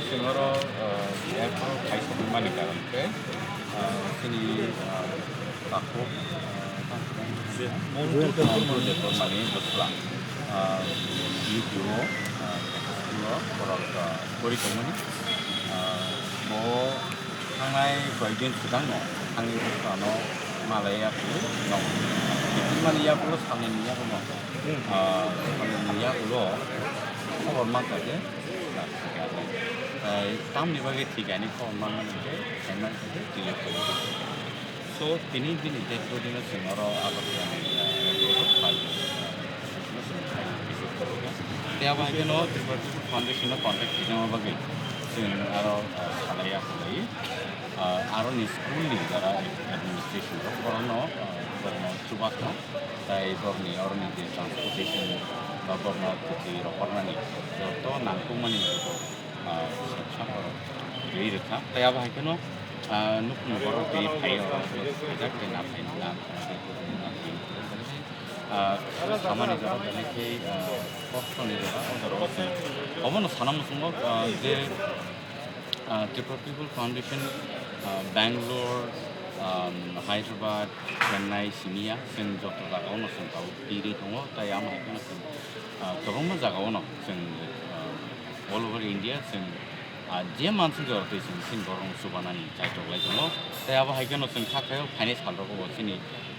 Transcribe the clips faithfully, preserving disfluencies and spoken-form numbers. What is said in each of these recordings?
Chwng oro, ah, airport hai sokwi mani karon khe, ah, chini, ah, takhuk, ah, Montu Debbarmani bwsla, ah, U P O, ah, school o borok, ah, pori tongmani. Ah, bo thangnai koi din swkangno thangwi bwsano malai yaphuru nok. Mani yaphuru salnini yaphuru nok. Ah, salnini yaphuru khobor mankha khe. Tei tamni bagwi thwikani khobor manmani hwnkhe, saiman hwnkhe twiyo phuru. So, tini bini dead body no chwng oro Agartala ni, ah, airport o phai, ah, no chwng phai receive khaikha. Tei abo hai kheno Tripura People Foundation no contact khaijama bagwi chwng aro, ah, salai akhulai, ah, aro ni school ni jara administration rok borokno, ah, borokno chubakhna. Tai borokni oroni je transportation ba borokno kwtwi rohornani joto nangkukmani joto, ah, soksa borok rwi rwkha. Tai abo hai kheno, ah, nukni borok twi phaio, khaijak tei na phai na, ah, samani jora belai khe, ah, kostoni jora, o jora o chwng obono sana muchungo, ah, je, ah, Tripura People Foundation, ah, Bangalore, ah, Hyderabad, Chennai simi ya, chwng joto jagao no chwng tabuk twi rwi tongo, tai amo hai kheno chwng, ah, kwbangma jagao no chwng, ah, all over India chwng, ah, je mansuk jora twi chwng chini borok no chubanani chaitok lai tongo. Tai abo hai kheno chwng kha khaio phainai sal rogo bo chini,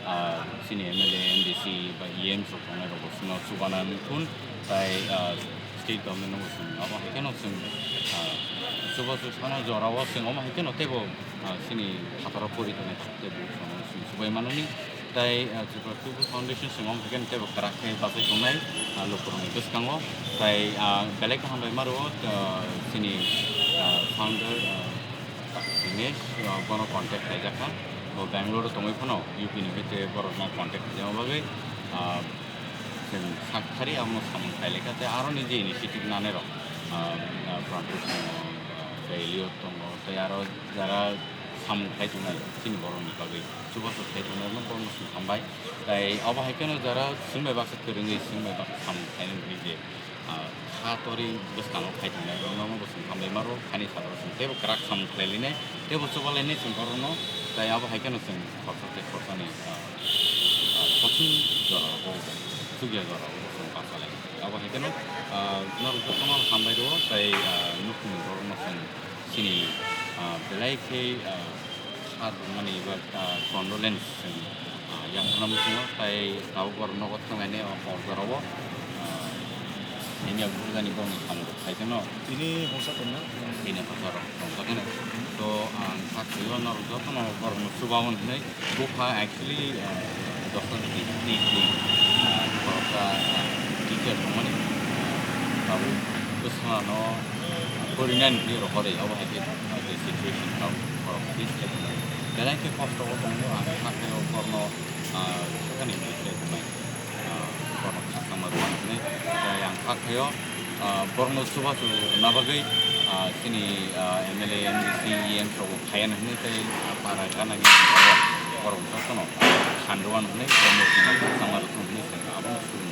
ah, chini M L A, M D C ba E Ms rok tongnai rok bo chwngno chubanani thun tai, ah, state government no bo chwng abo hai kheno chwng, ah, chubachu sana jorao chwng omo hai kheno teibo, ah, chini phataro pori tongnai teibo chwng chubai manani. Tai, ah, Tripura People Foundation chwng omo hai kheno teibo kwrak khe bachai tongnai, ah, lukurokni bwskango. Tai, ah, belai khe hambai ma rwo, ah, chini, ah, founder, ah, Dinesh, ah, bono contact khlaijakha. Bo Bangalore o tongwi phano U P ni hwnkhe borokno contact khlaijama bagwi, ah, chwng sak thari abono samung khlai laikha. Tei aroni je initiative nanai rok, ah, ah, Pranto tongo, tei Elliot tongo, tei aro jara samung khlai tongnai chini borokni bagwi chubachu khlai tongnai rokno borokno chwng hambai. Tei obo hai kheno jara chwng bai baksa kwrwngwi, chwng bai baksa samung khlainani hwnwi je, ah, kha tori bwskango khai tongnai rokno bo chwng hambai ma rwo, khaini salo chwng teibo kwrak samung khlai lainai, teibo chuba lainai chwng borokno. Tei abo hai kheno chwng khoroksa tei khoroksani, ah, ah, kothing jora rogo, chukya jora rogo chwng bacha lai. Abo hai kheno, ah, norok jotono hambai rwo, tei, ah, nukhungni borokno chwng chini, ah, belai khe, ah, sar rwmani eba, ah, condolence chwng, ah, yapharna muchungo, tai tabuk borok nogo thanglainai o hor jorao, ah, India buphurjani borokni samung rok khai kheno. Tini hongsa tongna? Tini hongsa rok tongsa kheno. To ang kha khaio norok jotono borokno chubaon hinwi bupha actually, ah, dosta ni, ni, ni, ah, khoroksa, ah, teacher tongmani, ah, tabuk bwsano porinani hinwi rohorwi obo hai khe, ah, je situation tabuk borok face khlai tongo. Belai khe kosto o tongo, ang kha khaio borokno, ah, sakani hinwi khlai tongnai. Ah, borokno khakchangma rwna hwnwi. Tai ang kha khaio, ah, borokno chubachu rwna bagwi, ah, chini, ah, M L A, M D C, E M rokbo phaiya hwnwi tei para gana gini borok jotono khan rwna hwnwi borokno khakchangma rwthwng hwnwi chwng abono suri.